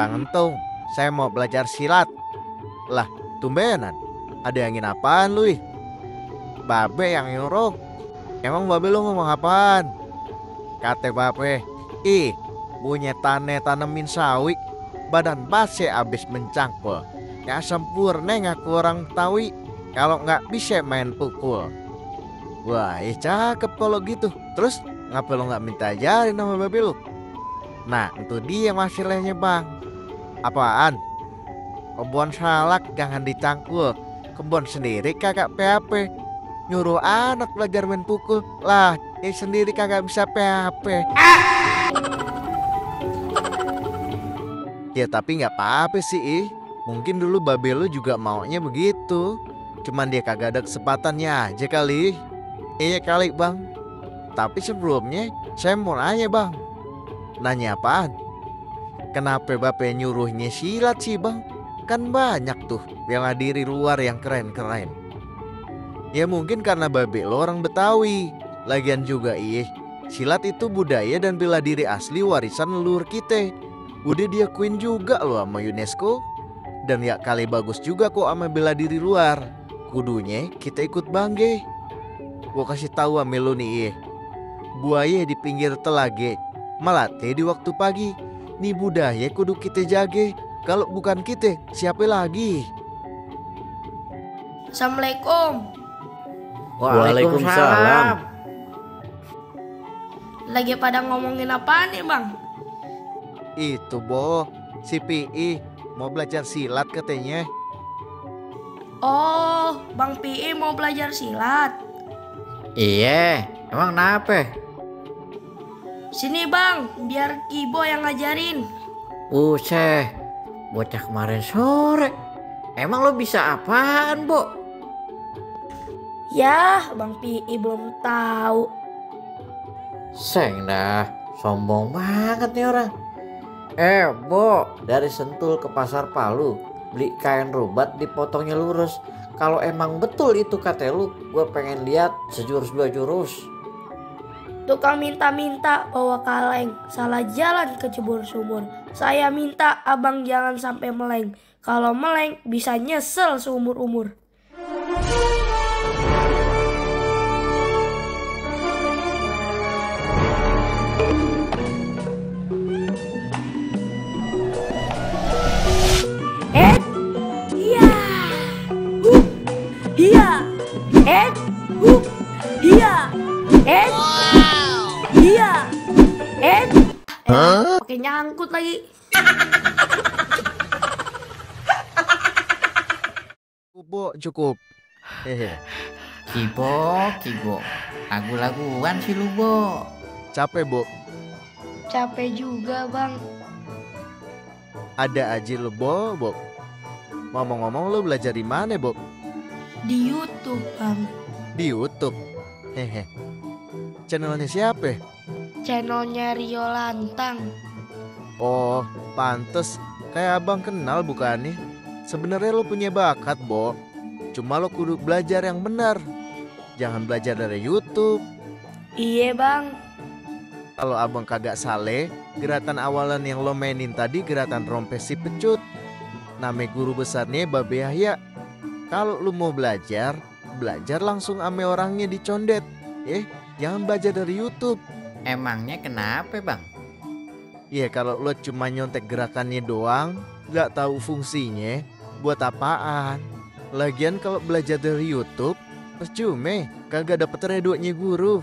Bang Entung, saya mau belajar silat. Lah, tumbenan. Ada angin apaan lu ih? Babe yang nyuruh. Emang babe lu ngomong apaan? Kate babe, ih, punya tanemin sawi. Badan base abis mencangkul. Ya sempurna ngaku orang tawi. Kalau nggak bisa main pukul. Wah, cakep kalau gitu. Terus ngapa lo nggak minta ajarin sama babe lu? Nah, itu dia masalahnya bang. Apaan? Kebun salak jangan dicangkul. Kebun sendiri kagak PHP. Nyuruh anak belajar main pukul. Lah, dia sendiri kagak bisa PHP. Ya tapi nggak apa-apa sih. Mungkin dulu babe lu juga maunya begitu. Cuman dia kagak ada kesempatannya aja kali. Iya kali bang. Tapi sebelumnya saya mau nanya bang. Nanya apaan? Kenapa bape nyuruhnya silat sih bang? Kan banyak tuh bela diri luar yang keren-keren. Ya mungkin karena babe lo orang Betawi. Lagian juga silat itu budaya dan bela diri asli warisan leluhur kita. Udah diakuin juga lo sama UNESCO. Dan ya kali bagus juga kok sama bela diri luar. Kudunya kita ikut bangga. Gua kasih tahu sama lo nih buaya di pinggir telaga melate di waktu pagi. Nih budaya kudu kita jaga. Kalau bukan kita, siapa lagi? Assalamualaikum. Waalaikumsalam. Lagi pada ngomongin apa nih bang? Itu si PI mau belajar silat katanya. Oh, Bang PI mau belajar silat. Iya, emang kenapa? Sini bang, biar Kibo yang ngajarin. Buset, bocah kemarin sore. Emang lo bisa apaan, Bo? Yah, Bang PI belum tahu. Seng dah, sombong banget nih orang. Bo, dari Sentul ke Pasar Palu, beli kain rubat dipotongnya lurus. Kalau emang betul itu kata lu, gue pengen lihat sejurus dua jurus. Tukang minta-minta bawa kaleng, salah jalan ke jebur sumur. Saya minta abang jangan sampai meleng. Kalau meleng bisa nyesel seumur-umur. Pakai nyangkut lagi. Cukup. Kibo, lagu-laguan sih lu, Bo. Capek, Bo. Capek juga, Bang. Ada aja lu, Bo. Ngomong-ngomong lu belajar di mana, Bo? Di YouTube, Bang. Di YouTube. Channelnya siapa? Channelnya Rio Lantang. Oh, pantes. Kayak abang kenal bukannya? Sebenarnya lo punya bakat, Bo. Cuma lo kudu belajar yang benar. Jangan belajar dari YouTube. Iya, Bang. Kalau abang kagak salah, gerakan awalan yang lo mainin tadi gerakan rompes si pecut. Nama guru besarnya Babe Yahya. Kalau lo mau belajar langsung ame orangnya dicondet. Jangan belajar dari YouTube. Emangnya kenapa, Bang? Iya, kalau lo cuma nyontek gerakannya doang, gak tahu fungsinya, buat apaan? Lagian kalau belajar dari YouTube, percuma, kagak dapet reduknya guru.